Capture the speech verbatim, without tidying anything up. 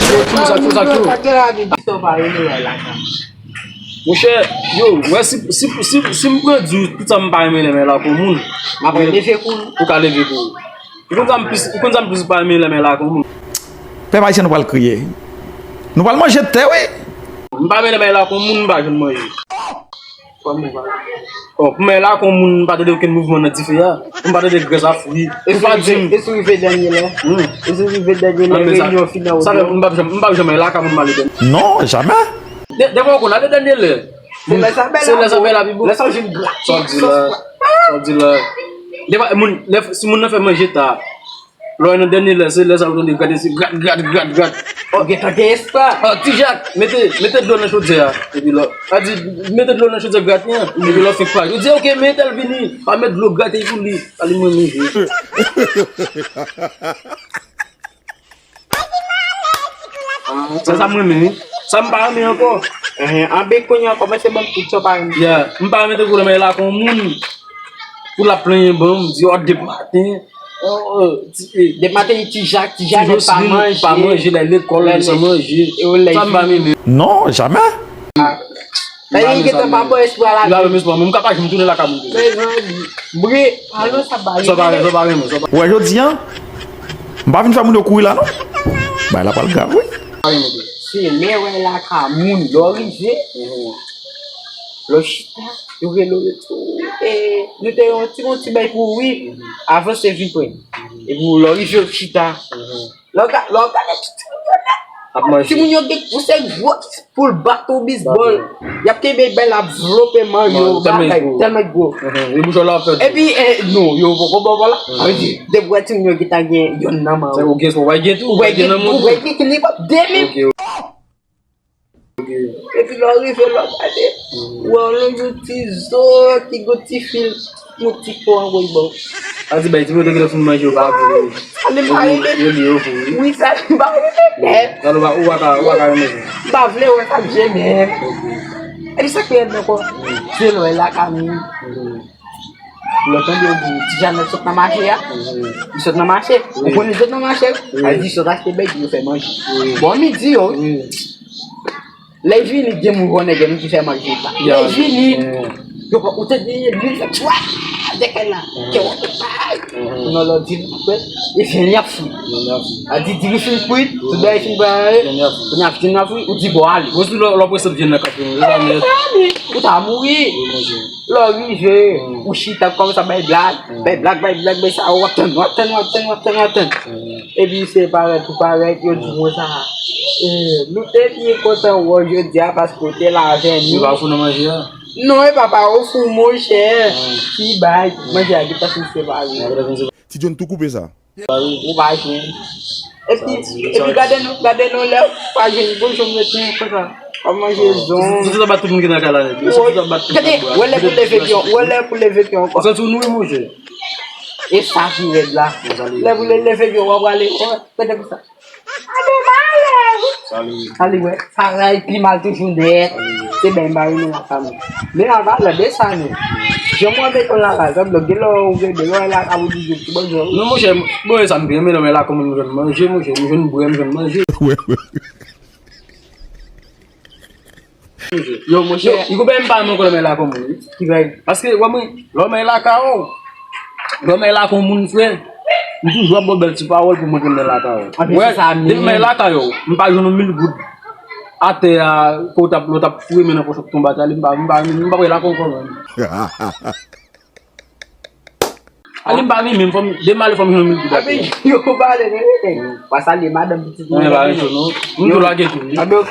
Yo, tou sa, tou sa, tou. Monchè, yo, wè si, si, si, si m pran di w tout sa m pa renmen lè m lakay yon moun. M ap leve kou. Ou ka leve kou. Ou konn sa m plis, ou konn sa m plis pa renmen lè m lakay yon moun. Pèp ayisyen, nou pral kriye. Nou pral manje tè, wi. M pa renmen lè m lakay yon moun, m pa jwenn manje. Oh, pou m lakay yon moun, m pa tande okenn mouvman nan dife a. M pa tande grès ap fri. Ou pa di m. E si w rive dènye lè? Hmm. E si w rive dènye lè, reyinyon fini a ou. Sa fè m p ap janm, m p ap janm lakay moun m ale dènye. Non, jamè. De, defwa ou konn ale dènye lè. Se lè sa bèl la pi bon. Lè sa w jwenn gratyen. Sa w di la. Sa w di la. Defwa, moun, lè, si moun nan fè manje ta, lè w nan dènye lè, se lè sa ou tande gate, se grat, grat, grat, grat. Ou gentan gen espas. Oh, Ti Jak, mete, mete dlo nan chodyè a. Epi lò, a di, mete dlo nan chodyè gratyen an. Epi lò, fik pa. Ou di, "Ok, men tèl vini." Pa met dlo gratyen pou li. Sa li mwen manje. Se sa m renmen, wi. Sa m pa renmen ankò. Enhen, anben kounye a kòmanse ban m tout sa w pa renmen. Yeah, m pa renmen tankou lè m lakay yon moun. Pou l ap plenyen ban m, di, "Oh, depi maten." Oh, oh, ti, eh, depi maten, Ti Jak, Ti Jak pa manje. Pa manje, lè lekòl, li san manje. Sa m pa renmen. Non, jamè. Sa li gentan pa bon espwa la. Li pa bon espwa, mwen, m ka pa janm tounen lakay moun. Mezanmi. Bre, alo sa ba. Sa pa renmen, sa pa renmen, sa pa. Ou wè jodi a, m pa vin fè moun yo kouri la, non. Bagay la pral grav, wi. Se lè w lakay moun, lè w rive, lè w chita, yo rele w, yo di w, "E, nou te yon ti, yon ti bay pou ou, wi." Avanse vin pre. Epi lè w rive, w chita. Lè w ga-, lè w gade ti timoun yo nèt. Ap manje. Timoun yo gen pou se gwo poul bat ou bizbòl. Y ap kenbe bay la ap vlope manman yo, bagay tèlman gwo. Epi, eh, non, yo poko ba w la. Sa vle di, depi w wè timoun yo gentan gen yonn nan men w. Ou gen, ou wè gen tou, ou wè gen nan men w tou. Ou wè gen li pap de men. Epi lè w rive, lè w gade, ou wè yon lonjou ti zo ki gon ti fil, yon ti po anvoye ba w. A di bay timoun yo te gentan fin manje, yo pa vle. Sa li pa renmen. Yo li yo pou wi. Wi, sa li pa renmen nèt. Sa li pa, ou pa ka, ou pa ka renmen sa. M pa vle wè sa k je menm. Epi sa k pi rèd ankò, se lè w lakay moun. Lè w tande yo di, "Ti Janèt sot nan mache a." Li sot nan mache. Ou konn li sot nan mache. Sa vle di li sot achte bèk pou yo fè manje. Bò midi yo. Lè l vini, gen moun konnen gen moun ki fè manje pa. Lè l vini, yo pran ou te di li fè twa dekèl la. Kè w bay. Non, lè w di l apre, e vyann y ap fri. A di diri fin kwit, tout bagay fin pare. Kounye a vyann y ap fri, ou di bò ale. Ou si lè w prese vyann nan kanpe. Ou ta mouri. Lè w rive, ou chita kòm sa bay blag, bay blag, bay blag, bay sa, w ap tann, w ap tann, w ap tann, w ap tann, w ap tann. Epi se parèt ou parèt, yo di konsa, "E, nou te byen kontan wè w jodi a paske w te la avè nou." Yo pa ofri w nan manje a? Non, e pa pa ofri w, monchè. Ki bay, manje a gentan fin separe. Ti John tou koupe sa. Ou pa jwenn. Epi, epi gade nou, gade nou lè ou pa jwenn, bon jan w ret konsa. W ap manje zonb. Soti sa bat tout moun ki nan kay la nèt. Soti sa bat tout moun. Gade, wè lè pou leve pye w, wè lè pou leve pye w ankò. Ou santi w nouri, monchè. E sa ki rèd la. Lè pou leve pye w, w ap prale, w ap pete konsa. Gade malè. Sa li wè. Sa ray pi mal toujou nèt. Se bèl m pa renmen lakay mwen. Men avan lè de sa non. Jan mwen met yon lakay, sa blòk gen lè ou gen de lè lakay ou di ti bòzò. Non monchè, bon e sa m pi renmen lè mwen lakay moun m jwenn manje, monchè, m jwenn bwè, m jwenn manje. Yo monchè. Yo, li konpè m pa renmen lè mwen lakay moun wi. Ki bay. Paske wè mwen, lè mwen lakay ou. Lè mwen lakay moun frè. M toujou ap ba w bèl ti pawòl pou montre m nan lakay ou. Wè, depi mwen lakay ou, m pa jwenn yon mil goud. Atè a, ke w t ap, lè w t ap foure men nan pòch w ap tonbe atè a, li m pa, m pa, m pa wè lakay ou kòman. A li m pa renmen, fò m, demen ale fò m jwenn yon mil goud atè a. Yo pale de rete. Pa salye madanm pitit mwen. Mwen pa renmen non. M tou lage tou. Abe.